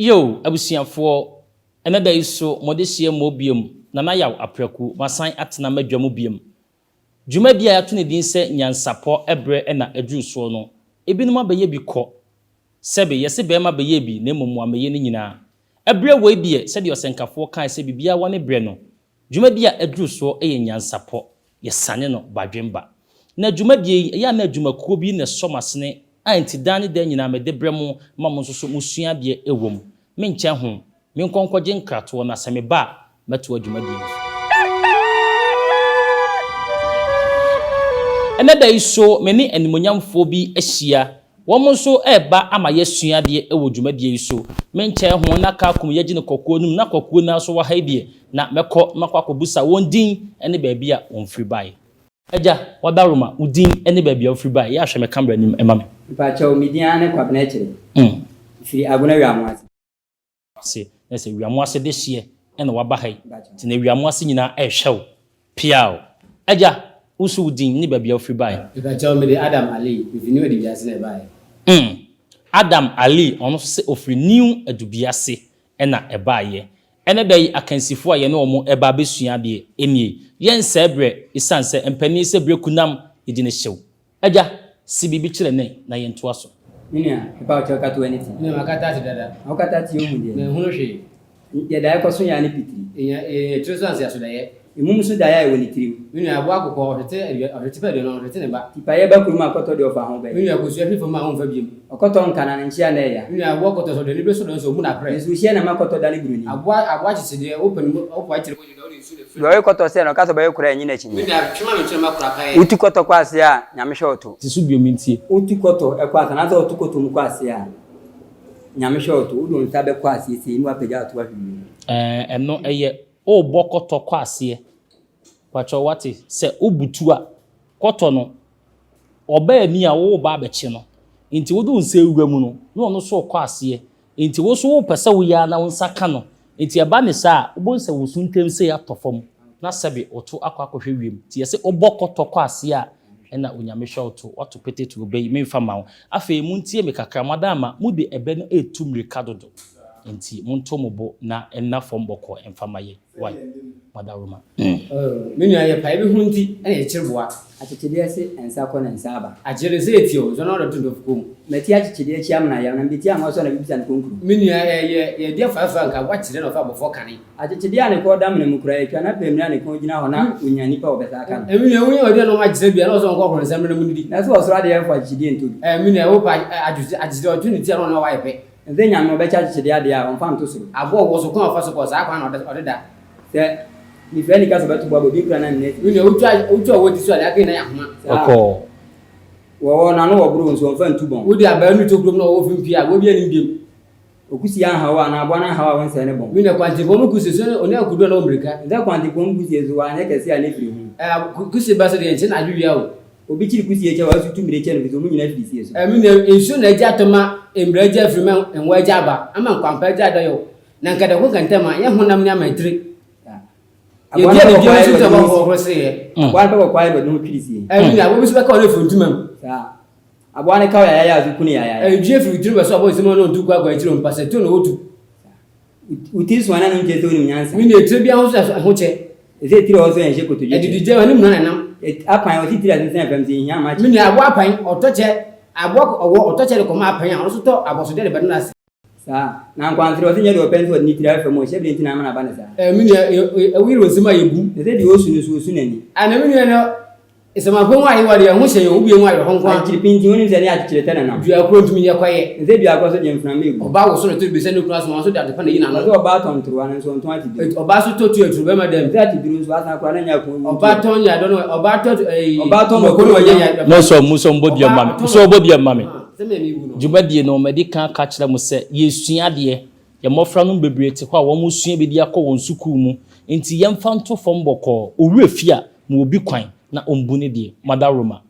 Yo, abusuafoɔ, ɛnɛ da yi so mode hyeɛ mmɔ biom, Nana Yaw Apraku, masan atena m'adwa mu biom. Dwumadie a yɛato ne din sɛ Nyansapɔ berɛ na aduru soɔ no, ebinom abɛyɛ bi kɔ. Sɛbe, yɛse barima bɛyɛɛ bi na mmom wammɛyɛ ne nyinaa. Ɛberɛ wei deɛ, sɛdeɛ ɔsɛnkafoɔ kae sɛ biribiara wɔ ne berɛ no, dwumadie a aduru soɔ yɛ nyansapɔ, yɛsane no badwemba. Na dwumadie yi, ɛyɛ a na adwumakuo bi na ɛsɔ m'asene a enti daa ne daa nyinaa mede brɛ mo ma mo nso so mosua adeɛ wɔ mu. Menkyɛ ho, menkɔ nkɔgye nkratoɔ na sɛ meba a, mɛtoa dwumadie no so. Ɛnnɛ da yi so, me ne animuonyamfoɔ bi ahyia. Wɔn nso reba ama yɛasua adeɛ wɔ dwumadie yi so. Menkyɛɛ ho na Kakum yɛgye no kɔkoɔ no mu, na kɔkoɔ no ara nso wɔ ha yi deɛ, na mɛkɔ na makɔ akɔbisa wɔn din ne baabi a wɔfiri baeɛ. Agya, Wadaroma, wo din ne baabi a wofiri baeɛ, yɛ a hwɛ me camera anim ma me. Mepakyɛw, me din ara ne Kwabena Akyere. Mefiri Agona Wiamoase. Ase, na sɛ Wiamoase dehyeɛ na waba ha yi, nti na Wiamoase nyinaa rehwɛ wo. Piaw! Agya, wo nso wo din ne baabi a wofiri baeɛ. Mepakyɛw, mede Adam Ali, mefi New Adubiase na ɛbaeɛ. Mm. Adam Ali, ɔno nso sɛ ɔfiri New Adubiase na ɛbaeɛ. Ɛnnɛ da yi akansifoɔ a yɛne wɔn reba abɛsua adeɛ nie. Yɛnsɛe berɛ, ɛsiane sɛ mpanin sɛ berɛ kunam yɛdi no hyew. Agya, se biribi kyerɛ ne na yɛntoa so. Me nua, mepa wo kyɛw kata w'ani te. Me nua, makata ate dada. Na wokata ate ohu deɛ? Menhunu hwee. Deɛ daeɛ kɔso yɛ ara ne pitiri. Enya, yɛnya tiri so ansa yɛaso daeɛ. Emum nso daeɛ a ɛwɔ ne tirim. Me nua, aboa akokɔ, ɔhwete adua, ɔhwete pɛ aduane, ɔnhwete ne ba. Tipaeɛ ba kurom a kɔtɔ deɛ ɔfa ho bɛyɛ. Me nua, kosua hwe fam a womfa biom. Ɔkɔtɔ nka na ne nkyea na ɛya. Me nua, aboa kɔtɔ sɛ ɔde anibere sɔ dɔ nso ɔmmu no aprɛ. Nsuohyeɛ na ɛma kɔtɔ dane buroni. Aboa, aboa kyekyedeɛ, wopɛ ne mu, wopɛ akyere mogya deɛ wode nsuo na ɛfiri. Deɛ ɔwe kɔtɔ sɛ no, ɔka sɛ ɔbɛwe koraa a, ɛnye no akyinnye. Me nua, twe ma me nkyene ma kora paeɛ. Wotu kɔtɔ kɔ aseɛ a, Nyame hwɛ wo to. Te so bio mentie. Wotu kɔtɔ kɔ aseɛ anaasɛ woto kɔtɔ mu kɔ aseɛ a, Nyame hwɛ wo to. Wode wo nsa bɛkɔ aseɛ sei na woapagya wo to ahwɛ wiem. Ɛɛ ɛno ɛyɛ worebɔ kɔtɔ kɔ aseɛ. Pakyɛw wate? Sɛ wobutu a, kɔtɔ no ɔba ani a woreba abɛkye no, nti wode wo nsa rewura mu no, na ɔno nso rekɔ aseɛ. Nti wo nso wopɛ sɛ woyɛ ara na wo nsa ka no. Nti ɛba ne saa a, wobɛhu sɛ wo so ntɛm sei atɔ fam na sɛbe woto akɔ akɔhwɛ wiem. Nti yɛse wobɔ kɔtɔ kɔ aseɛ a, ɛna Onyame hwɛ wo to. Woato pete to ɔbɛ yi, memfa mma wo. Afei montie me kakra, moadaama, mode ɛbɛ no retu mmirika dodo. Nti monto mo bo na ɛnna fam bɔkɔɔ mfa mma yɛn. Wai, Madaroma. Oh, me nua, yɛ pae bi ho nti na yɛkyere boa. Akyekyedeɛ se nsa kɔ na nsa aba. Akyere sɛ etie o, nso na ɔde to dɔfo kɔn mu. Mati akyekyedeɛ akyi amena yam na mebɛti anwa so a na bɛbisa no konkuro. Me nua, yɛ yɛdi afaafaa nka aboa kyerɛ na ɔfa abɔfoɔ kane. Akyekyedeɛ a ne kɔn da mena mu koraa yɛtwa na pɛ mmerɛ a ne kɔn gyina hɔ na ɔnya nipa a ɔbɛsa aka no. Me nua, wonya baabi a na ɔma akyerɛ bi a na ɔsɛ ɔnkɔ horo nsa mmerɛ mu nnidi. Na sɛ ɔsoro adeɛ mfa akyekyedeɛ ntɔ bi. Me nua, wopɛ akyekyedeɛ ɔtwe ne ti a na ɔne ɔwɔ ayɛ pɛ. Ɛnsɛ Nyame ɔbɛkyɛ akyekyedeɛ adeɛ a, ɔmfa nto soro. Aboa ɔwɔ so, kwan a ɔfa so kɔ, saa kwan na ɔde da. Sɛ mefrɛ nika sɛ ɔbɛto bo aba, obi nkura na ne nan si. Me nua, wotwa wotwa ɔwɔ ti so a, deɛ aka nyinaa yɛ ahoma. Saa. Ɔkɔɔ. Wɔwɔ n'ano wɔ boro nso, ɔmfa ntu bɔn. Wode abaa nu to kurom na ɔwɔ fi mpue a, aboa biara nnim biom. Okusie anhaw wo anaa aboa no anhaw a wonsɛe ne bɔn. Me nua, kwantempɔn mu kusie so ne ɔne akodu anaa ɔmmirika. Ɛnsɛ kwantempɔn mu kusie so, wanyɛ kɛse a ne firi ho. Ɛɛ, kusie ba so deɛ, nkyɛ na adwe wia o. Obi kyiri kusie kyɛ a, wasu tu mmire kyɛ no efisɛ wɔn nyinaa firi sie so. Me nua, nsuo na agya atɔ ma mmira agya afiri ma nwa agya aba, ama nkwampa agya adɔ yɔ, na nka dako nka ntɛm a, ɛnyɛ honam ne ama atire. Aboa Yɛdi no anigyeɛ bɛkɔ nso ayɛ sɛ wɔde ho ɔhɔhoɔ sereɛ. Aboa no bɛkɔ kwaeɛ na ɔde ho twiri sie. Me nua, aboa bi nso bɛka ɔne afiri ntoma mu. Saa. Aboa no ka wo yayaya a, so ku no yayaya. Ɛdwi afiri tiri bɛso aboa nsam a na ɔntu kɔ akɔ akyiri o, mpasatuo na ɔtu. Wo tiri so a na no nkyerɛ sɛ wonim nyansa. Me nua, tire biara ho so ɛho kyɛ. Ɛsɛ tiri a ɔwɔ so yɛnhyɛ kotodwe kyɛ. Adidi gya ne muna na ɛnam. Apan, ɔse tiri a sensɛn fam sɛ ehia ama kyɛ. Me nua, aboa apan, ɔtɔ kyɛ, aboa ɔwɔ, ɔtɔ kyɛ de kɔma apan a, ɔno nso tɔ abɔsodeɛ de bɛno n'ase. Saa, na nkwansere, ɔse nyɛ deɛ ɔpɛ nso ɔde ne tiri ayɛ fam, ɔhyɛ bere nti na ama no aba no saa. Me nua, woyere wo nsam a yɛbu. Ɛsɛ deɛ ɔsu no so ɔsu n'ani. Na me nua no, Nsamanpɔ mu ayewa deɛ, ɛho hyɛ yɛn, wobue mu awerɛho nko ara. Akyekyere pintinn, wonim sɛ ɛne akyekyere tɛ na nam. Dua koro ntumi nyɛ kwaeɛ. Ɛsɛ dua koro so gye mframa egu. Ɔbaa woso ne to bisa ne kunu asɛm, ɔno nso de adepa na eyi n'ano. Ɔsɛ ɔbaa tɔn ntorowa no nso ɔntɔn ateduro. Ɔbaa so tɔ tua turo bɛrima dam. Ɛsɛ ateduro nso asan koraa na nyɛ ako ntu. Ɔbaa tɔn nyadɔ no ɔbaa tɔ ɛyi. Ɔbaa tɔn mako no ɔnyɛ nyadɔ. Monsɔ monsɔ mbɔ dua mma me monsɔ mbɔ dua mma me. Dwumadie no madi kan aka akyerɛ mo sɛ yɛresua adeɛ. Yɛn mmɔfra nom bebree te hɔ a wɔresua bi de akɔ wɔn sukuu mu, enti yɛmfa nto fam bɔkɔɔ. Owura fie a, ma obi kwan na ɔmbu ne deɛ. Mother Roma,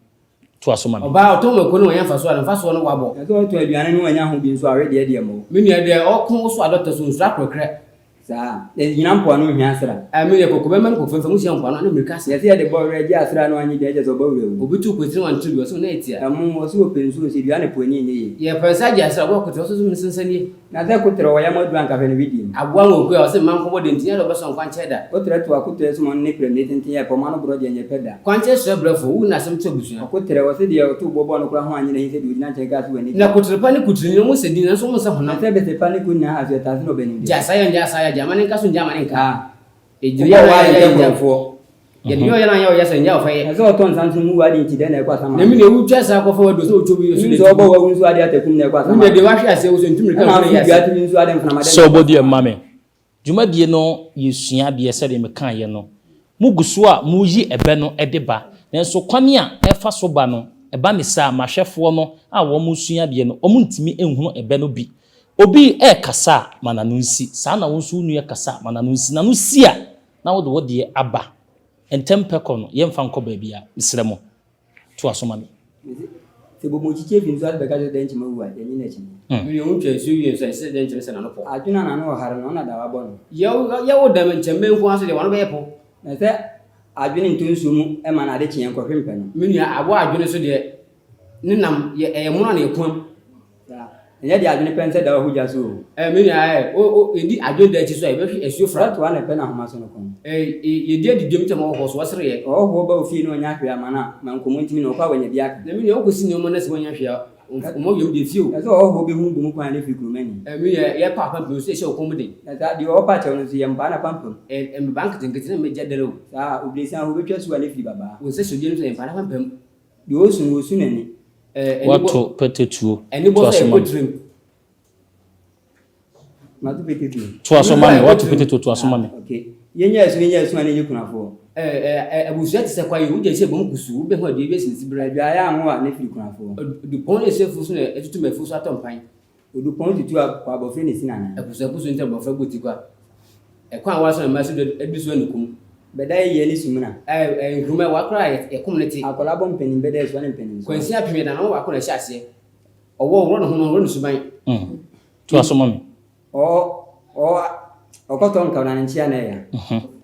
toa so ma me. Ɔbaa a ɔtɔn mako no wanya mfasoɔ a, ne mfasoɔ no wabɔ. Na sɛ ɔtɔn aduane no wanya ho bi nso a, ɔwe deɛ deɛ mmɔ. Me nua, deɛ ɔko wo so adɔtɔ so, nsuro akorɔkorɛ. Saa. Yɛgyina mpoano nhwɛ asra. Ɛɛ, me deɛ koko bɛma no koko fɛmfɛm, wohyia mpoano a na mmirika asa. Yɛse yɛde bɔ werɛ gye asra na wanyɛ bi a, ɛkyɛ sɛ ɔbɔ werɛ wu. Obi tu kwatiri wanto bi, ɔse wo nan atia. Ɛmo, ɔse ɔpɛ nsuo, sɛ dua ne po ani nyɛ yie. Yɛpɛ nsa gye asra, ɔbɔ koterɛ, ɔse so me sensa nie. Na sɛ koterɛ wɔ yam aduru anka hwɛ no wedeɛ mu. Aboa nwɔkua a, ɔse mma nkɔbɔ dɛn nti, nyɛ dɛ ɔbɛsɔ nkwankyɛɛ da. Koterɛ to akotoɛ soma no ne prɛmire tenten yɛ pɛ, ɔma no borɔ deɛ nyɛ pɛ da. Kwankyerɛ srɛ brɛfo, wo na asɛm to abusua. Ɔkoterɛ, ɔse deɛ ɔtoo boɔ bɔɔ no koraa ho anyɛ n'ahi sɛ deɛ ɔgyina nkyɛn kaa se w'ani gye. Na koterɛ pa ne koterɛ nyina ɔmo sɛ din nanso ɔmo nsɛ honam. Na sɛ bese pa ne ko nyinaa ha so ɛtaase na ɔbɛnim deɛ. Gya saa yɛ ngya saa yɛ gya amane nka so ngya amane nka. Ah. Egyina Wobɔ yɛ waa na yɛ yɛ ngya. nkurɔfoɔ. Yɛde yɛ ɔyɛ na yɛ ɔyɛ sɛ ngya ɔfɛ yɛ. Na sɛ ɔtɔ nsa nso mu wɔ ade nti dɛn na ɛkɔ asama Na mi na ewu twa saa kɔfa wadu sɛ otwa obi so Nso de ɔbɔ wawu nso ade atakum na ɛkɔ asama. Mi na deɛ wahwe aseɛ wo so ntumi Ɛna ka afo yɛ dua ase. tumi nso ade mframa dɛn Sɛ na ɛkɔ ɔbɔ dua asama. ma me. Dwumadie no yɛ sua adeɛ sɛdeɛ mekaeɛ no. Mo gu so a moyi ɛbɛ no de ba, nanso kwan a ɛfa so ba no, ɛba ne saa, m'ahwɛfoɔ no a wɔresua adeɛ no, wɔntumi nhunu ɛbɛ no bi. Obi rekasa a, ma n'ano nsi. Saa na wo nso wo nua kasa a, ma n'ano nsi. N'ano si a, na wode wo deɛ aba. Ntɛm pɛ kɔ no, yɛmfa nkɔ baabiara. Mesrɛ mo, toa so ma me. Mese, sɛ bobonkyikyi fi nsu ase bɛka kyerɛ dɛnkyɛm awu a, yɛnnye no akyinnye. Me nua, wontwa nsuo wie nso a, ɛsɛ sɛ dɛnkyɛm sɛ n'ano pɔ. Adwene a n'ano wɔ hare no, ɔno na dawa bɔ no. Yɛ wo dɛm nkyɛmma nko ara so deɛ, w'ano bɛyɛ pɔ. Na sɛ adwene ntɔ nsuo mu ma no ade kyeɛ nkɔhwe mpɛ no. Me nua, aboa adwene so deɛ, ne nam yɛ, ɛyɛ mono na ɛkuam. Saa. Ɛnyɛ deɛ adwene pɛ nsɛ da wɔ ahodwa so o. Ɛ, me nua ɛ, o, o, yɛdi adwene da akyi so a, yɛbɛhwe asuo fra. Ɔtoa na ɛpɛ n'ahoma so no kɔn. Ɛ, ɛ, yɛdi adidiem ntɛm ɔhɔhoɔ so, ɔsereɛ. Ɔhɔhoɔ ba wo fie na ɔnya hwee ama no a, ma nkɔmmɔ ntimi na ɔkɔ a wanya bi aka. Na me nua, wokɔsi nneɛma na sɛ woannya hwee a, ɔmma wo yam deɛ fie o. Na sɛ ɔhɔhoɔ bɛhunu bu mu kwan a, ne firi kuromani. Ɛ, me nua, yɛpa apampam nso yɛhyɛ wo kɔn mu den. Na saa, deɛ ɔpa kyɛw no nso, yɛ mpaa n'apampam. Ɛ, mmabaa nketenkete na mmɛgya dɛrɛ o. Saa, obiresan hɔ, ɔbɛtwa su a ne firi babaa. Wo nsa hyɛ obi anim sɛ yɛ mpaa n'apampam. Deɛ ɔsu no, ɔsu n'ani. Woato pɛtɛ tuo. Toa so ma me. Mato pɛtɛ tuo. Toa so ma me. Woato pɛtɛ tuo. Toa so ma me. Okay. Yɛnyɛ asu, yɛnyɛ asu a na ɛnyɛ kunafoɔ. Abusua te sɛ kwaeɛ, wogya nhyɛ bom kusuu, wobɛhu adeɛ bi asi ne siberɛ. Adwaeɛ anwo a na ɛfiri kunafoɔ. Dupɔn ne ɛsɛ afuo so na ɛtutu ma afuo so atɔ mpan. Odupɔn tutu a kɔ abɔfra na esi n'anan. Akusuakusu nti na abɔfra bɔ tikwa. Ɛkwan a wɔaso na mmaa si do adi so anukum. Bɛda yɛ ne sumina. Ɛɛ nkuruma ɛwa koraa a yɛkom no te. Akwadaa bɔ mpanin bɛda asua ne mpanin so. Kwansin apem yɛ danamo baako na ɛhyɛ aseɛ. Ɔwɔ ɔworɔ ne ho no ɔworɔ ne suban. Toa so ma me. Ɔ ɔ ɔkɔtɔ nkaw na ne nkyea na ɛya.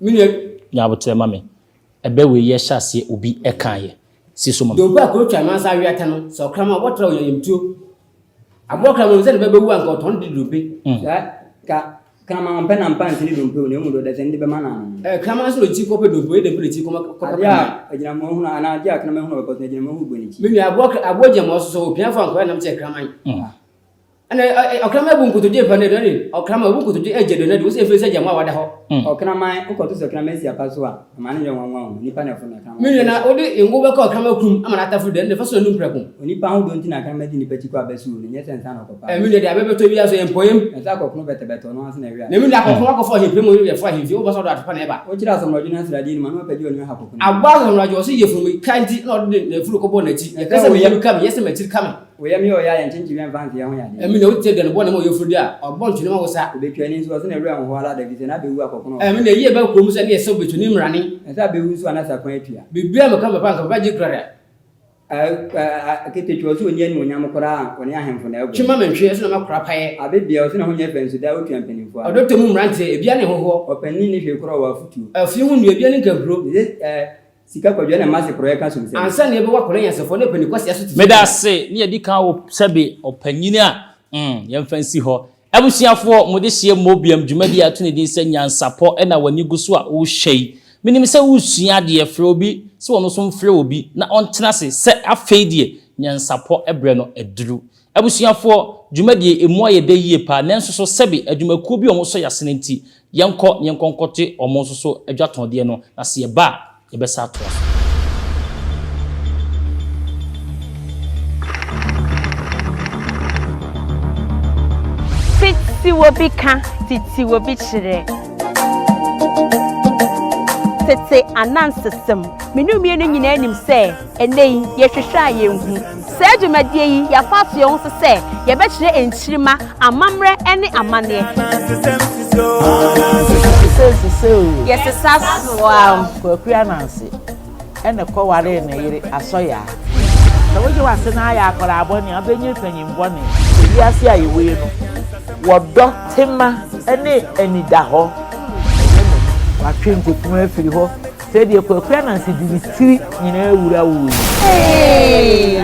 Me nua. Nya aboterɛ ma me. Ɛbɛ wei yɛ hyɛ aseɛ obi ɛkaeɛ. Si so ma me. Dompe a kuro twa mansa awe ata no, sɛ ɔkraman a ɔbɔtra onyayamtuo. Aboa kraman hu sɛ ne ba bɛwu a nka ɔtɔn de dompe. Saa ka kraman ɔmpɛ nam pa nsene dompe o na mmom deɛ ɔdasani de bɛma no ano no. Ɛɛ kraman nso na ɔkyi kɔpɛ dompe ɔyɛ dompe na ɔkyi kɔma kɔpɛ Adeɛ kraman. a agyinamoa hunu anaa adeɛ a kraman hunu a ɔbɛkɔ so no agyinamoa hu bɔ n'akyi. Me nua aboa aboa gyinamoa so sɛ ɔpiafo a nka ɔyɛ nam kyɛn kraman. Ɛna ɛ ɛ ɔkraman bu nkotodwe pɛ no aduane ɔkraman obu nkotodwe agye aduane adi wo sɛ efiri sɛ gyinamoa a wada hɔ. Ɔkraman wokɔto sɛ ɔkraman si apa so a ɛma no nyɛ nwanwa o, onipa na ɛforo no kraman. Me nua na wode ngo bɛkɔ ɔkraman kurum ama no ataforo deɛ ɛno deɛ fa so n'anum prɛko. Onipa ho dɔ nti na kraman di nipa akyi kɔ abɛso o, na ɛnyɛ sɛ nsa na ɔkɔpa. Ɛɛ me nua deɛ abɛ bɛtɔ biara so yɛ mpɔyɛm. Na sɛ akɔkono bɛtɛbɛtɛ ɔno ara nso na ɛwe Na me nua akɔkono akɔfa ɔhempire mu yɛfo ahemfie wobɔ sɛ ɔde atepa na ɛba. Wokyerɛ asɔmrɔdwe no asradeɛ no mu a na wapagya w'ani aha kɔkono. Aboa asɔmrɔdwe ɔse yefunu me ka nti na ɔde n'afuru kɔbɔɔ n'akyi yɛka sɛ me yam ka me yɛ sɛ m'akyiri ka me. Wo yam yɛ ɔyɛ a yɛnkyenkyen wɛn mfa nse yɛn ho yadeɛ. Ɛme nea wote aduane bɔne ma ɔyafunu de a, ɔbɔ ntwene ma wo sa. Obetwani nso, ɔse ne werɛ nho ara da efisɛ n'abɛwu akɔkono ɔhɔ. Ɛme nea yie ba kurom sɛ ne yɛ sɛ obetwani mmrane. Na sɛ abɛwu nso a na sakwan atua. Biribiara meka papa anka papa gye kura da. Aketekyua ɔse ɔnni animuonyam koraa a ɔne ahemfo na ɛbɔ. Twe ma mentwe ɛso na makora payɛ. Abebia ɔse ne ho nyɛ fɛ nso daa otua mpanimfoɔ ano. Ɔdɔtɔ mu mmeranteɛ, ebia ne hohoɔ. Ɔpanin nni hwee koraa ɔwɔ afotuo. Afie ho nnua, ebia ne nkampuro. Sika kwadwo na mase porɔeɛ ka som sɛ. Ansa na yɛbɛwɔ akwadaa nyansafoɔ ne ɔpanin kwasea so te sɛ Meda ase ne yɛdi kan wo sɛbe ɔpanyini a mm yɛmfa nsi hɔ. Abusuafoɔ mode hyeɛ Mobiam dwumadie a yɛato ne din sɛ Nyansapɔ na w'ani gu so a worehwɛ yi. Menim sɛ woresua adeɛ, frɛ obi sɛ ɔno nso mfrɛ obi na ɔntena ase sɛ afei deɛ Nyansapɔ berɛ no aduru. Abusuafoɔ, dwumadie yi, ɛmu ayɛ dɛ yie paa, nanso so sɛbe adwumakuo bi a wɔsɔ yɛn asene nti, yɛnkɔ na yɛnkɔ nkɔte wɔn nso so adwatɔndeɛ no, na sɛ yɛba a, yɛbɛsan atoa so. Tete obi ka, tete obi kyerɛ. Tete anansesɛm. Me ne wo mmienu nyinaa nim sɛ ɛnnɛ yi yɛhwehwɛ a yɛnhu. Saa dwumadie yi, yɛafa ato yɛn ho so sɛ yɛbɛkyerɛ nkyirimma amammerɛ ne amanneɛ. Yɛsesa soa. Kwaku Ananse na ɛkɔwaree ne yere Asɔyaa. Sɛ wogye w'ase na ayɛ akwadaa bɔne a, wobɛnyini panyin bɔne. Wiase a yɛwɔ yi no, wɔdɔ, tema ne anidahɔ. Watwe nkukumu afiri hɔ. Sɛdeɛ Kwaku Ananse de ne tiri nyinaa wura wo yi. Hey!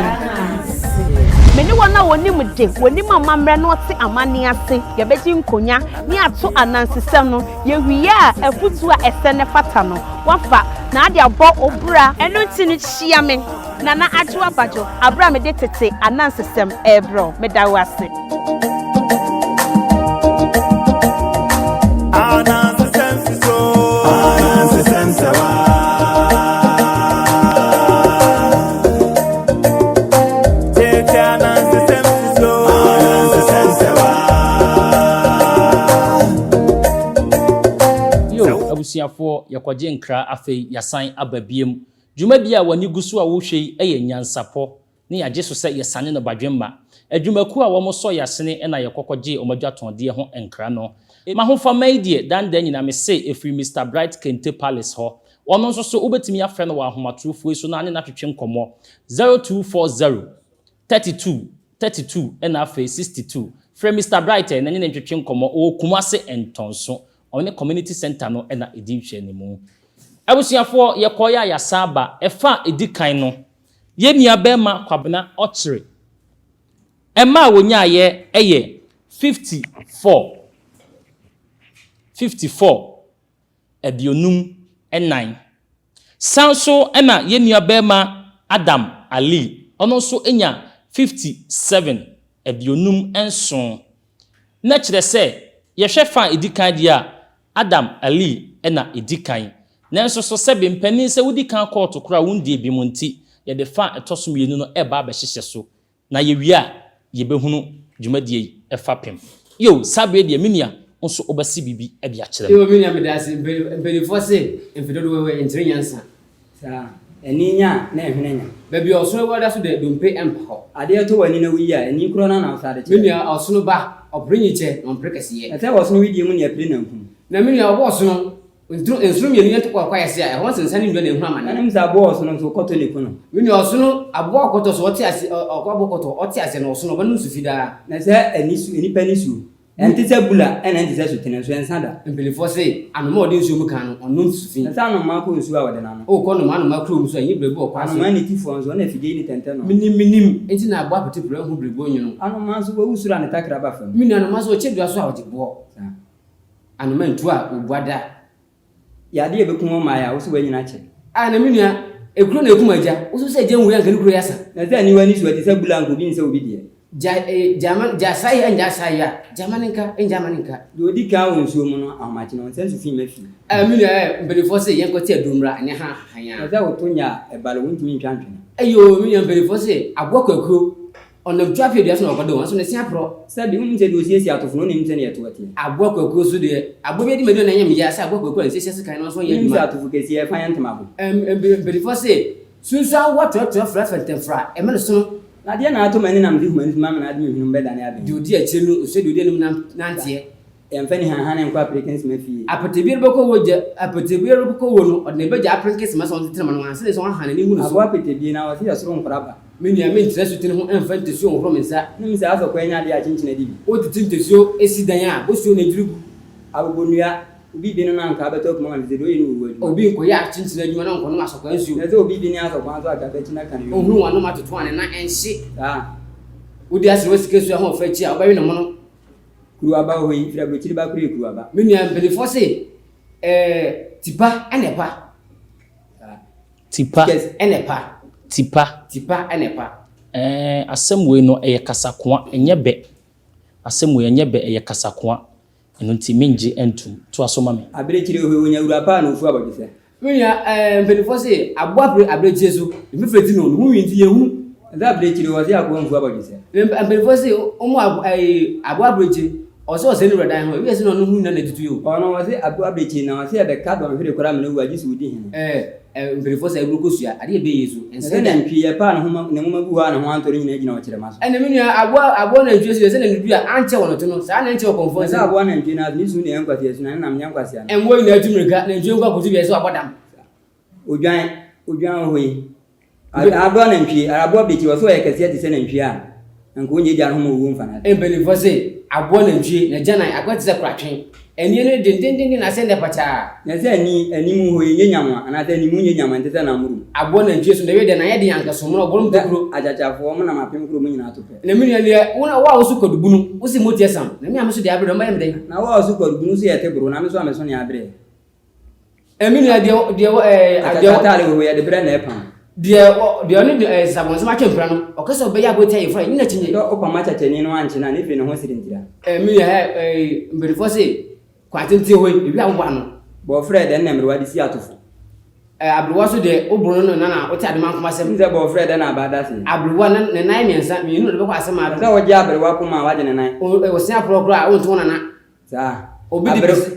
Me ne wɔn a wɔnim de, wɔnim amammerɛ na wɔte amanne ase, yɛbɛgye nkonya ne ato anansesɛm no. Yɛwie a, afotuo a ɛsɛ na ɛfata no, woafa na ade abɔ wo bra. Ɛno nti no, hyia me, Nana Adwoa Badwo, aberɛ a mede tete anansesɛm rebrɛ wo. Meda wo ase. Yo, abusuafoɔ, yɛkɔgye nkra afei yɛasan aba biom. Dwumadie a w'ani gu so a worehwɛ yi yɛ Nyansapɔ ne yɛagye so sɛ yɛsane no badwemma. Adwumakuo a wɔsɔ yɛn asene na yɛkɔ kɔgyee wɔn adwatɔndeɛ ho nkra no. M'ahofama yi deɛ, dandan nyinaa mese ɛfiri Mister Bright Kente Palace hɔ. Ɔno nso so wobɛtumi afrɛ no wɔ ahomatorofoɔ yi so na ne no atwetwe nkɔmmɔ, 0240 32 32 ɛna afei 62. Frɛ Mister Bright ɛ na ne no ntwetwe nkɔmmɔ, ɔwɔ Kumase Ntɔnso. Ɔne Community Centre no na ɛdi nhwɛanimu. Abusuafoɔ, yɛkɔeɛ a yɛasan aba. Ɛfa a ɛdi kan no, yɛn nua barima Kwabena Ɔkyere, mma a wɔnyaaeɛ yɛ 54, 54, 54. San nso na yɛn nua barima Adam Ali, ɔno nso nya 57, 57. Na kyerɛ sɛ, yɛhwɛ fa a ɛdi kan deɛ a, Adam Ali na ɛdi kan. Nanso so sɛbe mpanin sɛ wodi kan kɔɔto koraa a wondie bi mu nti, yɛde fa a ɛtɔ so mmienu no reba abɛhyehyɛ so. Na yɛwie a, yɛbɛhunu dwumadie yi fapem. Yo, saa berɛ yi deɛ me nua, wo nso wobɛse biribi de akyerɛ me. Yo, me nua meda ase. Mpanimfoɔ se mfe dodoɔ wɔ nkyerɛ nyansa. Saa. Ani nya a, na ɛhwene nya. Baabi a ɔsono wɔ da so deɛ, dompe mpa hɔ. Adeɛ tɔ w'ani na woyi a, ani korɔ no ara na wosan de kyerɛ. Me nua, ɔsono ba, ɔpere nyikyɛ, na ɔmpere kɛseyɛ. Na sɛ ɔsono wedeɛ mu na ɛpere nankum. Na me nua, ɔbɔ ɔsono, nsono mmienu yɛ ntokwa wɔ kwaeɛ ase a, ɛhɔ nsensan ne nnua na ɛhunu amane. Na nim sɛ aboa ɔsono nso, kɔtɔ na ɛku no. Me nua, ɔsono, aboa ɔkɔtɔ so, ɔte ase, ɔkɔ aboa kɔtɔ, ɔte aseɛ no, ɔsono, ɔbɛnom nsu fi daa. Na sɛ ani su, nnipa ani suo. Ɛnte sɛ bula ɛna ɛnte sɛ sutene nso, ɛnsa da. Mpanimfoɔ se, anoma a ɔde nsuo mu kan no, ɔnnom nsu fi. Na sɛ anomaa kɔ nsuo a, ɔde n'ano. Wokɔ nnomaa nnomaa kurom nso a, ɛnyɛ berɛbo wɔ kwan so. Anomaa ne tifoɔ nso, ɔna afidie yi ne tɛntɛ no. Menim, menim, enti na aboa apete pira nhu berɛbo nwono. Anomaa nso, wawu soro a ne takra ba fam. Me nua, anomaa nso, ɔkyɛ dua so a, ɔgye boɔ. Saa. Anomaa ntu a, ɔbua da. Yɛ adeɛ a ɛbɛkum wo mmaeɛ a, wo so woanyini akyɛ. Ah, na me nua, ekuro na ekum agya, wo so sɛ agya nwui anka ne kuro yɛ asa. Na sɛ aniwa ani so, ɛte sɛ bula anka obi nsɛ obi deɛ. Gya eh, gya ma, gya saa yɛ, ngya saa yɛ a, gya ma ne nka, ngya ma ne nka. Deɛ ɔdi kan wɔ nsuo mu no, ahomakye no, ɔnsɛ nsu fi mma fie. Ah, me nua eh, mpanimfoɔ se yɛnkɔ te aduro mmra, ɛnyɛ ha hann a. Na sɛ woto nya a, ɛbale, wontumi ntwa ntwene. Ayoo, me nua, mpanimfoɔ se aboa kwakuo, Ɔnam twa afei dua so na ɔkɔda o, nanso ne se aporɔ. Sɛbi, wonnim sɛ deɛ ɔsiesie atofo no, ɔnnim sɛdeɛ ɛtoɔ teɛ? Aboa kwakuo so deɛ, aboa bi adi m'aduane na ɛnyɛ me ya sɛ aboa kwakuo a nsa hyia sekan no nso ɔnyɛ Wonnim adwuma. sɛ atofo kɛseɛ ɛfa yɛ ntoma bo? Mpanimfoɔ se, Sunsuan awowa toatoa fra fɛntɛmfra, ɛmɛ no sono. Na deɛ na atɔ m'ani na mede hu m'ani so mamena ade me hwenem bɛdane abɛn. Deɛ ɔdi akyire no, ɔsua deɛ ɔdi anim nanteɛ. Yɛmfa ni hanhane nkɔ aperenkesema fie. Apete biara bɛkɔ wɔ gya, apete biara bɛkɔ wɔ no, ɔde ne ba gya aperenkesema sɛ ɔntetene ma no ansa na sɛ waha n'ani hu ne so. Aboa petebie na ɔse yɛ soro nkora ba. Me nua, mentena asutene ho mfa ntasuo nhohoro me nsa. Wonim sɛ asɔkɔ anya adeɛ a kyenkyena di bi. Wotete ntasuo si dan a, bosuo na edwiri gu. Abobonnua, obi bi no na anka abɛtɔ akuma ma no efisɛ deɛ ɔyɛ no wɔ wu adwuma. Obi nkɔyɛ akyenkyena adwuma na ɔnkɔnom asɔkwa nsuo. Na sɛ obi bi ne asɔkwa nso anka bɛkye no aka ne yɔnko. Ɔhunu w'anom atoto a ne nan nhye. Saa. Wodi aserewa sika su ahoɔfɛ akyi a, wobɛwe ne mono. Kuruwa ba wɔ hɔ yi, firi aburokyiri ba koro yɛ kuruwa ba. Me nua, mpanimfoɔ se, ɛɛ, tipa na ɛpa. Tipa. Na ɛpa. Tipa. Tipa na ɛpa. Ɛɛ, asɛm wei no, ɛyɛ kasakoa, ɛnyɛ bɛ. Asɛm wei, ɛnyɛ bɛ, ɛyɛ kasakoa. Ɛno nti, mengye ntom. Toa so ma me. Abirekyiri wɔ hɔ yi, wɔnya wura pa a na ofu abɔdwesɛ. Me nua, ɛɛ, mpanimfoɔ se, aboa pere abirekyie so, mfifire ti no, ne ho nwi nti yɛnhu. Ɛsɛ abirekyiri wɔ se akoa mfu abɔdwesɛ. Mpanimfoɔ se, wɔn a, ɛɛ, aboa abirekyie, ɔsɛ ɔsɛe ne wura dan ho, ebi yɛ se na ɔno ho nyinaa na atutu yi o. Ɔno, ɔse aboa abirekyie na ɔse ɛbɛka dɔnhwere koraa ma no awu a, gye sɛ ɔdi hene. Ɛɛ, ɛɛ, mpanimfoɔ se aburo kosua, adeɛ ɛbɛyɛ yi so, ɛnsɛ da. Ɛsɛ nantwie, yɛ paa ne ho ma, ne nwoma gu hɔ a ne ho antɔ no nyinaa gyina ɔkyerɛma so. Ɛnna me nua, aboa, aboa nantwie so deɛ, sɛdeɛ ne dua ankyɛ wɔ ne to no, saa ara na ɛnkyɛ wɔ kɔmfoɔ Ɛsɛ nsam. aboa nantwie no ase, ne su na ɛyɛ nkwasea su, na ne nam nyɛ nkwasea nam. Mmoa nyinaa tu mmirika, nantwie nko akoto bia sɛ wabɔ dam. Odwan, odwan wɔ hɔ yi, aboa nantwie, aboa birekyi, ɔsɛ ɔyɛ kɛseɛ te sɛ nantwie a, anka ɔnyɛ gya no ho ma owuo mfa no ase. Mpanimfoɔ se, aboa nantwie, n'agyanan, akɔyɛ te sɛ koratwe. Ani no dendendenden na asɛ nnɛ pakyaa. Na sɛ ani, anim hɔ yi nyɛ nyam a, anaasɛ animu nyɛ nyam a, ɛnte sɛ nammorom. Aboa nantwie so na ɛyɛ dɛn na ayɛ den anka somono ɔbɔnom tokuro. Sɛ akyakyafoɔ, monam apem koro mu nyinaa to pɛ. Na me nua deɛ, wo na, wo a woso kwadubunu, wose moteɛ sam, na me a meso deɛ abrɛ deɛ, ɔmmɛyɛ me dɛn? Na wo a woso kwadubunu nso yɛ teboro, na me nso a meso nea abrɛ. Ɛmi nua deɛ deɛ ɛɛ deɛ ataare wɔ yɛde brɛ na ɛpam. Deɛ deɛ ɔne ɛɛ sabɔnsɛm atwe mpira no ɔka sɛ ɔbɛyɛ aboɔ tia yɛfura nyina kyinye. Sɛ ɔpam akyakyani no ankye no a ne firi ne ho sere ntira. Ɛmi nua ɛ ɛɛ mpanimfoɔ se kwan tenten hɔ yi ewi abobo ano. Bɔɔfrɛ dɛn na mmerewa de si atofo. Ɛɛ aberewa so deɛ woboro no no nana wote adema nkoma asɛm. Sɛ bɔɔfrɛ dɛn na aba da se. Aberewa ne ne nan mmiɛnsa mmienu na ɔde bɛkɔ asɛm ado. Sɛ wogye aberewa poma a wagye ne nan. O ɔsen aporɔ koraa a wonto wo nana. Saa. Obi de Abere bisi.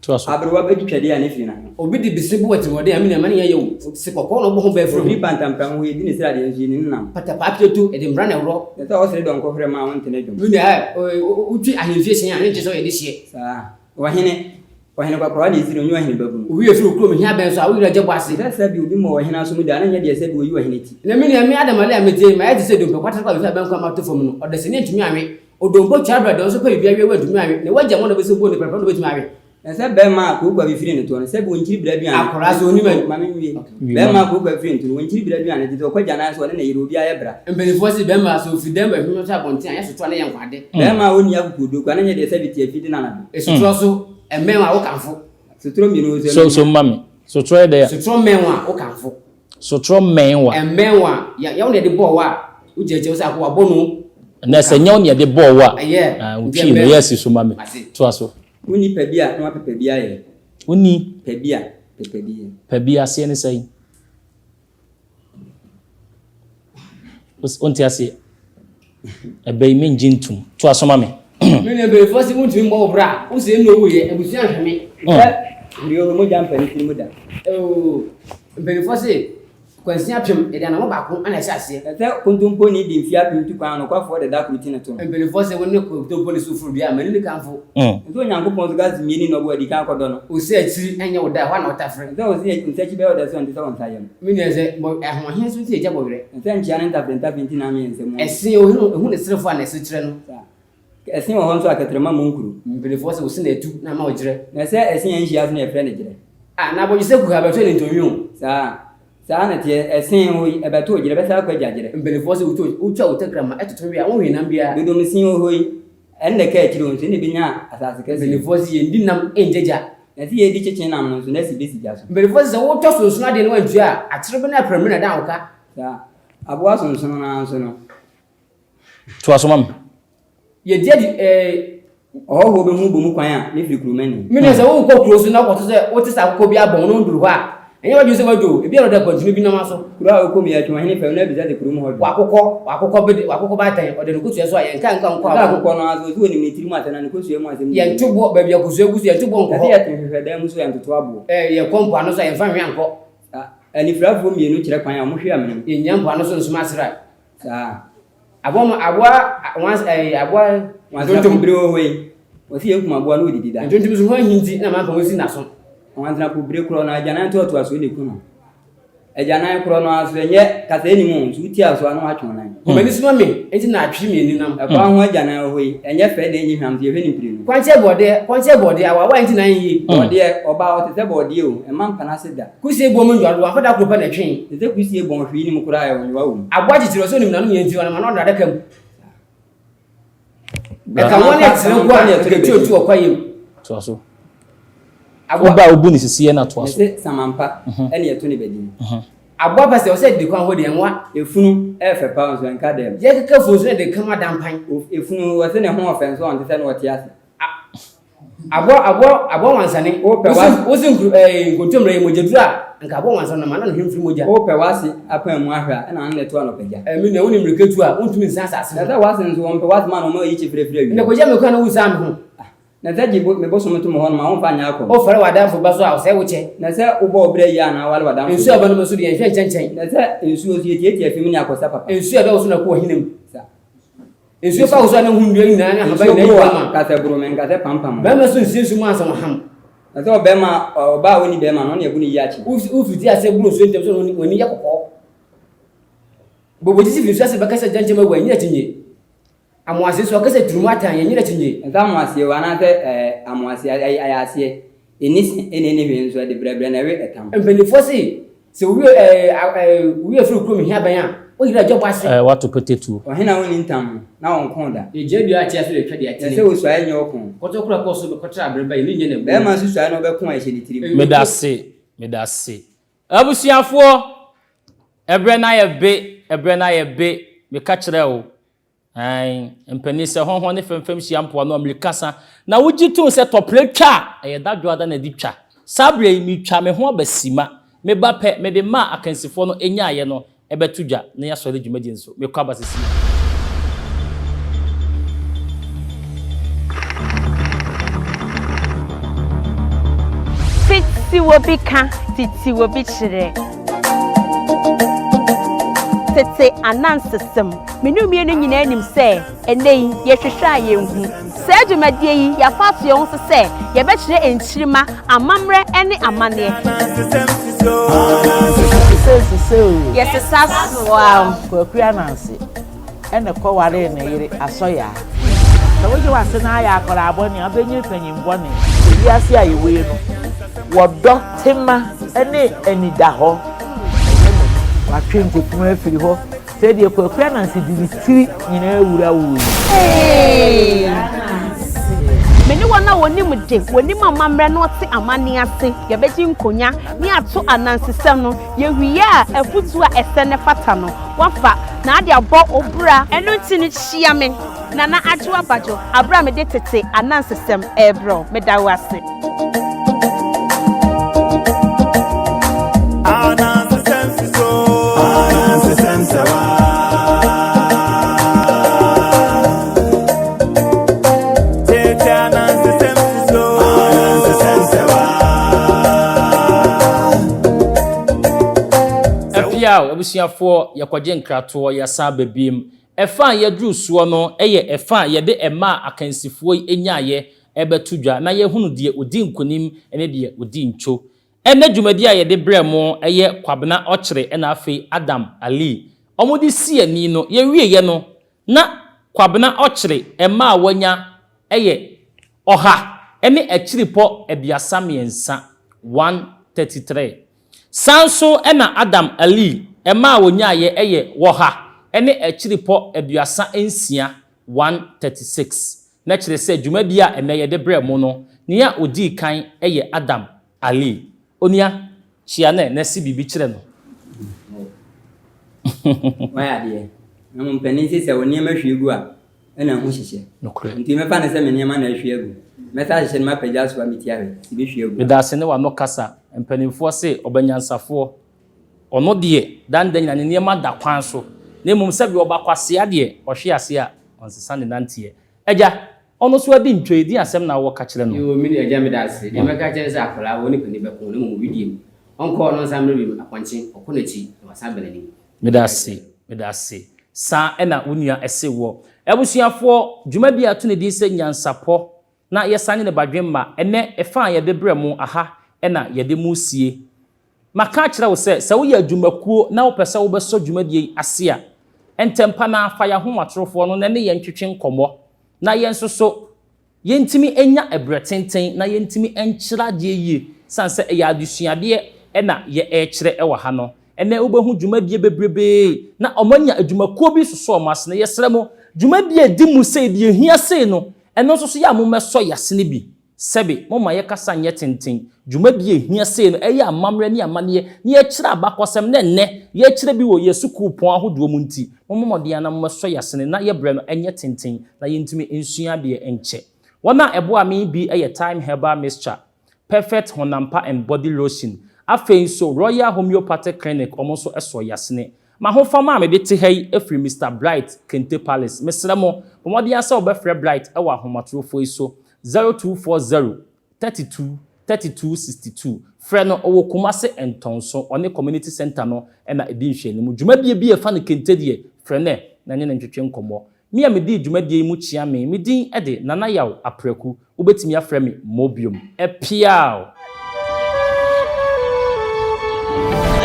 Toa so. Aberewa bɛdi twɛdeɛ a ne firi n'ano. Obi de bisi bu atirimuɔden a, me nua, ma ne nyɛ yɛ o. Se kɔkɔɔ na ɔbɔ ho bɛɛ firi ho. Obi pantampam ho, yɛdi ne sradeɛ nso, yɛnni ne nam. Patapaa pieto, yɛde mmara na ɛworɔ. Na sɛ ɔsere dɔnkɔ hwerɛ ma a, wonte ne dwom. Me nua, ɛ, wotwi ahemfie hyɛn a, ne nkyerɛ sɛ ɔyɛ dehyeɛ. Saa. Ɔhene, ɔhene kwakoraa na ɛsi no, ɔnyɛ ɔhene babunu. Owi efiri wo kurom hia bɛn so a, wo werɛ gye bɔ ase. Sɛ sɛbi obi mmɔ ɔhene aso mu da a, na nyɛ deɛ sɛbi ɔyi ɔhene ti. Na me nua, me Adam Ale a metie yi, mayɛ te sɛ dompe kwaterekwa a mefiri abɛnkwan mu ato fam no, ɔdasani antumi anwe. Odompo twa brɛ dɔn so pɛ biribi awe wantumi anwe, na wagya mu na obesi obuo ne pɛrɛpɛrɛ na obetumi awe. Na sɛ bɛɛma a kooko afifiri ne toɔ no, sɛbi ɔnkyiri bira aduane. Akwadaa sɛ onim a. Ma me nwie. Bɛɛma a kooko afifiri ne to no, ɔnkyiri bira aduane, gye sɛ ɔkɔ agyanan so ɔne ne yere, obiara yɛ bra. Mpanimfoɔ se bɛɛma sɛ ofi dɛm bɛhwehwɛ to abɔnten a, ɛnyɛ sotorɔ ne yɛ nkwade. Bɛɛma a ɔnni akokoɔduro koraa, na nyɛ deɛ sɛbi te afi de no anadwo. Sotorɔ so mmɛn wo a, wokamfo. Sotorɔ mmienu wɔ so So so mma me. Sotorɔ yɛ dɛ a. Sotorɔ mmɛn wo a, wokamfo. Sotorɔ mmɛn wo a. Ɛmmɛn wo a, yɛ wo na yɛde bɔɔ wo a, wogyinagyina wo sɛ ako wabɔ no. Na sɛ nyɛ wo na yɛde bɔɔ wo a, wotwii no, yɛ si so ma me. Toa so. Wonni pɛ bi a na wapɛ pɛ bi ayɛ. Wonni. Pɛ bi a, pɛ pɛ bi yɛ. Pɛ bi aseɛ ne sɛn? Wonte aseɛ? Ɛbɛ yi mengye ntom. Toa so ma me. Me nua mpanyinfoɔ se wontumi mmɔ wo bra a, wo sɛ nnuro wuyɛ, abusua nhwɛ me. Sɛ hwere o, mogya mpa ne tiri mu da. Oo, mpanyinfoɔ se kwansin apem, yɛde anamɔ baako na ɛhyɛ aseɛ. Sɛ kontomponi de mfeɛ apem tu kwan a, nokwafoɔ de da koro ti ne to no. Mpanyinfoɔ se wo ne kontomponi so foro dua a, m'ani ne kamfo. Sɛ Onyankopɔn so ka se mmieni na ɔbɔ adi kan akɔdɔ no. Ose akyiri nyɛ wo da, ɛhɔ ara na wotafere. Sɛ ose nsakyi bɛyɛ wo dɛ sɛ ɔnte sɛ wo nsa yam. Me nua sɛ bɔ ahoɔhen so nti agya bɔ werɛ. Sɛ nkyea ne ntafere ntafere nti na ama yɛn nsam. Ɛse ohunu ehu ne serefo a na ɛse kyerɛ no. Saa. Ɛse wɔ hɔ nso a kɛtrɛma mmɔ nkuro. Mpanimfoɔ sɛ ose na atu na ama ɔgyerɛ. Na sɛ ɛse anhyia so na yɛfrɛ no gyerɛ. A na abɔdwesɛ gu ha bɛto ne ntɔnwi o. Saa. Saa na ɛteɛ, ɛse wɔ yi ɛbɛto gyerɛ ɛbɛsan akɔ agya gyerɛ. Mpanimfoɔ sɛ wotwa wotwa wo tɛkrɛma ɛtoto we a wonhwee nam biara. Dodom se wɔ hɔ yi ɛne na ɛka akyire o nso ɛna ɛbɛnya asase kɛseɛ. Mpanimfoɔ se yɛndi nam ɛngya gya. Na sɛ yɛredi kyekye nam no nso na asi bɛsi gya so. Mpanimfoɔ se sɛ wotɔ sonsono adeɛ na woantua a, akyerebe ne aprɛmire na ɛdan wo ka. Saa. Aboa sonsono no ara nso no. Toa so ma me. Yɛdi adi ɛɛ. Ɔhɔhoɔ bɛhu bɔ mu kwan a ne firi kuromani. Me nua sɛ wokɔ kuro so na wokɔto sɛ wote sɛ akokɔ bi abɔn na wonduru hɔ a, ɛnyɛ w'adwene sɛ woadu o, ebia na ɔde akwankyerɛ bi nam aso. Kuro a wokɔ mu yi, atwe ɔhene fam na abisa sɛ kurom hɔ dwo. Wakokɔ, wakokɔ bede, wakokɔ baatan, ɔde ne kosua so a, yɛnka nka nkɔ Sɛ abɔn. akokɔ no ara so, ɔse ɔnim ne tirim asɛm na ne kosua mu asɛm Yɛnto nyinaa. boɔ, baabi a kosua gu so, yɛnto boɔ nkɔ Na hɔ. sɛ yɛte nhwehwɛdan mu so a, yɛntoto aboɔ. Ɛ, yɛkɔ mpoano so a, yɛmfa nhwea nkɔ. Sa, anifirafoɔ mmienu kyerɛ kwan a, wɔhwe amena mu. Yɛnnyina mpoano so nsoma asra. Saa. Aboa ma, aboa, nwans, ɛɛ, aboa. Nwansena po bere wɔ hɔ yi, wɔse yɛn kum aboa na ɔdidi da. Ntontom so ho ahi nti na mampa wɔsi n'aso. Nwansena po bere korɔ no, agyanan ntoatoasoɔ na ɛku no. Agyanan korɔ no ara so, ɛnyɛ kasaa nnim o, nso wotia so a na woatwe wo nan. M'ani soma me, enti na atwe me ani nam. Ɛkwan ho agyanan wɔ hɔ yi, ɛnyɛ fɛ na ɛnyi hwam nso yɛhwɛ no mprenu. Kwankyɛ bɔɔdeɛ, kwankyɛ bɔɔdeɛ, awaawa nti na anyɛ yie. Bɔɔdeɛ, ɔbaa ɔte sɛ bɔɔdeɛ o, mma mpa n'ase da. Kusie bɔn mu nyowa dodo, wamfa da koro pɛ na ɛtwee. Te sɛ kusie bɔn, hwee nnim koraa ɛ, nyowa wɔ mu. Aboa kyekyere ɔsɛ onim n'ano yɛ nti ɔnam ano ɔda adaka mu. Ɛka wɔn a ɛtene nko a nka tuotu wɔ kwaeɛ mu. Toa so. Woba a wobu ne sisiɛ na toa so. Mese samampa ɛne ɛto ne badin. Aboa pɛ sɛ ɔsɛ didi kwan hɔ deɛ nwa. Efunu ɛɛfɛ paa nso ɛnka dɛm. Yɛkeka funu nso na ɛde kama dampan. Efunu wɔse ne ho ɔfɛ nso ɔnte sɛ na ɔte ase. Aboa aboa aboa wansane. Wopɛ wa. Wosi nkuru ɛɛ nkontommire yɛ mogyaduru a nka aboa wansane no ma na ne hwene firi mogya. Wopɛ w'ase apan mu ahwɛ a ɛna ano na ɛto anɔpa gya. Ɛɛ me nua wonim mmirika tu a wontumi nsan asase Na ho. sɛ w'ase nso wɔmpɛ w'asɛm a na wɔma ayi kye frɛfrɛ awia. Na kɔgya me kwan na wonsan me ho. Na sɛ gye bo me bosom to me hɔ nom a womfa nyɛ akɔm. Wofɛre w'adamfo ba so a ɔsɛe wo kyɛ. Na sɛ wobɔ wo bra yie a na aware w'adamfo Nsuo a ɛbɛnom nso deɛ nhwɛ nkyɛnkyɛn. Na sɛ nsuo nso yɛtiatia fi mu ne akɔsa papa. Nsuo a ɛbɛwo so na ɛkɔ w'ahina mu. Sa. Nsuo fa wo so a na ho nnua nyinaa ne ahaban Nsuo nyinaa boro yi a, ama. ka sɛ boro me, nka sɛ pampam me. Barima so nsie nsu mu ansa waham. Na sɛ ɔbarima, ɔbaa a ɔnni barima no, ɔne ɛbo no yi akye. Wofiti aseɛ boro nsuo ntɛm so na w'ani yɛ kɔkɔɔ. Bobogyesi fi nsuo ase bɛka sɛ gyɛnkyɛm awu a, ɛnyɛ akyinnye. Amoaseɛ so ɔka sɛ turumu atan yɛn nyina kyinye. Ɛsɛ amoaseɛ o anaasɛ ɛɛ amoaseɛ ayɛ aseɛ. Ɛnni se ɛna ɛnni hwee nso ɛde brɛbrɛ na ɛwe ɛtam. Mpanimfoɔ se sɛ wo werɛ ɛɛ wo werɛ firi kurom hia bɛn a, wo yera dwabɔ ase. Ɛɛ woato pete tuo. Ɔhene a ɔnni ntam no, na ɔnkoo da. Yɛgyina dua akyea so retwa deɛ atene. Na sɛ osuae nyɛ ɔko. Kɔtɔkorɔ kɔɔ so bɛkɔtra aberɛ ba yɛn nyɛ n'abuo. Barima nso suae na ɔbɛko a ɛhyɛ ne tirim. Medase, medase. Abusuafoɔ, ɛberɛ no ayɛ be, ɛberɛ no ayɛ be, meka kyerɛɛ wo. Aane, mpanin, sɛ hɔnhɔn ne famfam hyia mpoano a, mmirika sa, na wogye tom sɛ tɔprɛ twa a, ɛyɛ dadwoada na ɛde twa. Saa berɛ yi, meretwa me ho aba simma. Meba pɛ, mede mma a akansifoɔ no nyaeɛ no bɛto dwa na yɛasɔre dwumadie no so. Mekɔ aba seesei. Tete obi ka, tete obi kyerɛ. Tete anansesɛm. Me ne wo mmienu nyinaa nim sɛ ɛnnɛ yi, yɛhwehwɛ a yɛnhu. Saa dwumadie yi, yɛafa ato yɛn ho so sɛ yɛbɛkyerɛ nkyirimma amammerɛ ne amanneɛ. Yɛsesa soa. Kwaku Ananse na ɛkɔwaree ne yere Asɔyaa. Sɛ wogye w'ase na ayɛ akwadaa bɔne a, wobɛnyini panyin bɔne. Ewiase a yɛwɔ yi no, wɔdɔ tema ne anidahɔ. Ɛnyɛ n'ani. Watwe nkukuo afiri hɔ. Sɛdeɛ Kwaku Ananse de ne tiri nyinaa wura wo yi. Me ne wɔn a wɔnim de, wɔnim amammerɛ na wɔte amanneɛ ase, yɛbɛgye nkonya ne ato anansesɛm no. Yɛwie a, afotuo a ɛsɛ na ɛfata no, woafa na ade abɔ wo bra. Ɛno nti no, hyia me, Nana Adwoa Badwo, aberɛ a mede tete anansesɛm rebrɛ wo. Meda wo ase. Apiaw, abusuafoɔ, yɛkɔgye nkratoɔ, yɛasan aba biem. Ɛfa a yɛduru soɔ no yɛ ɛfa a yɛde ɛma a akansifoɔ yi nyaeɛ rebɛto dwa na yɛahunu deɛ ɔdi nkonim ne deɛ ɔdi ntwo. Ɛnnɛ dwumadie a yɛde brɛɛ mo yɛ Kwabena Ɔkyere na afei Adam Ali. Wɔde sii ani no, yɛwieeɛ no, na Kwabena Ɔkyere mma a wanya yɛ ɔha ne akyiripɔ 33, 133. Saa nso na Adam Ali mma a wɔnyaeɛ yɛ wɔha ne akyiripɔ 36, 136. Na kyerɛ sɛ dwumadi a ɛnnɛ yɛde brɛ mo no, nea odii kan yɛ Adam Ali. Onua, kyia no ɛ, na si biribi kyerɛ no. Wayɛ adeɛ. Na mo mpanin se sɛ wo nneɛma hwie gu a, ɛna ɛho hyehyɛ. Nokorɛ. Nti mɛfa no sɛ me nneɛma na ahwie agu. Mɛsan ahyehyɛ no mapagya so a me ti ahwɛ sɛ ɛbɛhwie agu a. Medaase ne w'ano kasa. Mpanimfoɔ se ɔbanyansafoɔ Ɔno deɛ, daa ne da nyinaa ne nneɛma da kwan so, na mmom sɛdeɛ ɔba kwasea deɛ, ɔhwe ase a, ɔnsesa ne nanteɛ. Agya, ɔno nso adi ntwai, deɛn asɛm na wowɔ ka kyerɛ no? Yoo, me nua agya meda ase. Deɛ mɛka akyerɛ ne sɛ akwadaa wɔ ne panin bɛko na mmom wedeɛ mu ɔnkɔ na ɔnsan mmra bio, apɔnkye ɔkɔ n'akyi na wasan aba n'anim. Meda ase, meda ase. Saa na wo nua se woɔ. Abusuafoɔ, dwumadie a yɛato ne din sɛ Nyansapɔ na yɛsan ne no badwemma, ɛnnɛ ɛfa a yɛde brɛ mo aha na yɛde mo resie. Maka akyerɛ wo sɛ, sɛ woyɛ adwumakuo na wopɛ sɛ wobɛsɔ dwumadie yi ase a, ntɛmpa no ara fa yɛn ahomatorofoɔ no na ɛne yɛn ntwetwe nkɔmmɔ na yɛn nso so yɛntumi nya berɛ tenten na yɛntumi nkyerɛ adeɛ yie sane sɛ ɛyɛ adesuadeɛ na yɛrekyerɛ wɔ ha no. Ɛnnɛ wobɛhu dwumadie bebrebee na wɔanya adwumakuo bi sosɔ wɔn asene. Yɛsrɛ mo, dwumadie a ɛdi mu sei, deɛ ɛhia sei no, ɛno nso so yɛ a mommɛsɔ yɛn asene bi. Sɛbe, momma yɛ kasa nyɛ tenten. Dwumadi a ehia sei no, ɛyɛ amammerɛ ne amanneɛ na yɛkyerɛ abakɔsɛm na ɛnnɛ yɛkyerɛ bi wɔ yɛ sukuupɔn ahodoɔ mu nti, mommɔ mmɔden ara na mommɛsɔ yɛ asene na yɛ berɛ no nyɛ tenten na yɛntumi nsua adeɛ nkyɛ. Wɔn a ɛboaa me bi yɛ Thyme Herbal Mixture, Perfect Honampa and Body Lotion, afei nso Royal Homeopathic Clinic wɔn nso sɔɔ yɛ asene. M'ahofama a mede te ha yi firi Mister Bright, Kente Palace. Mesrɛ mo, bɔ mmɔden ara sɛ wobɛfrɛ Bright wɔ ahomatorofoɔ yi so, 0240 32 32 62. Frɛ no, ɔwɔ Kumase Ntɔnso, ɔne Community Centre no na ɛdi nhwɛanimu. Dwumadie bi a ɛfa no kente deɛ, frɛ no ɛ na ne no ntwetwe nkɔmmɔ. Me a medii dwumadie yi mu kyea me, me din de Nana Yaw Apraku, wobɛtumi afrɛ me Mobiom. Ɛpeaw!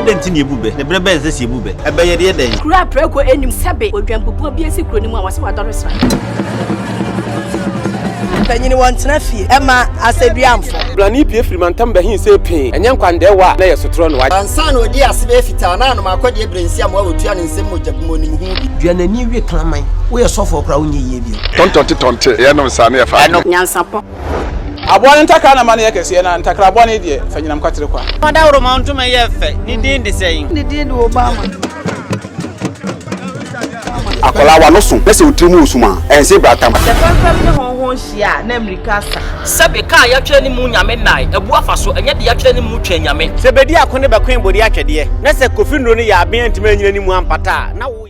Adɛn nti na yɛbu bɛ? Na berɛ bɛn na ɛsɛ sɛ yɛbu bɛ? Ɛbɛ yɛde yɛ dɛn? Kuro a prako nnim sɛbe odwanbubuo bi asi kuro no mu a wɔse wadɔre sra. Mpanyin wɔntena fie mma asɛdua mfɔ. Blani pue firi mantam bɛhe see pee, ɛnyɛ nkwandɛɛwa a na ɛyɛ sotorɔ na wagye. Ansa na ɔdii ase bɛyɛ fitaa na anom akɔdeɛ berɛ nsi amoa wɔtua ne nsam mogya bi mu ɔnim ho bi. Dua n'ani we kraman. Woyɛ sɔfoɔ koraa wonyɛ yie bio. Tɔntɔnte tɔnte, yɛnom saa na yɛfa adwene. Nyansapɔ. Aboa no ntakra na ma no yɛ kɛseɛ, na ntakra bɔne deɛ, fa nyinam kwatere kwa. Ɔdawuroma ntoma yɛ fɛ, ne din de sɛn? Ne din de Obama. Akwadaa w'ano so na sɛ wo tiri mu resum a, ɛnse bratam. Sɛ fɛmfɛm ne hɔnhɔn hyia a, na mmirika asa. Sɛbe kaa yɛatwerɛ ne mu Nyame nnae, abu afa so, ɛnyɛ deɛ yɛatwerɛ ne mu Twɛn Nyame. Sɛ bedi ako ne bɛkoe bode atwɛdeɛ, na sɛ Kofi nnuro no yɛ aben antumi anyina ne mu ampata a, na wo.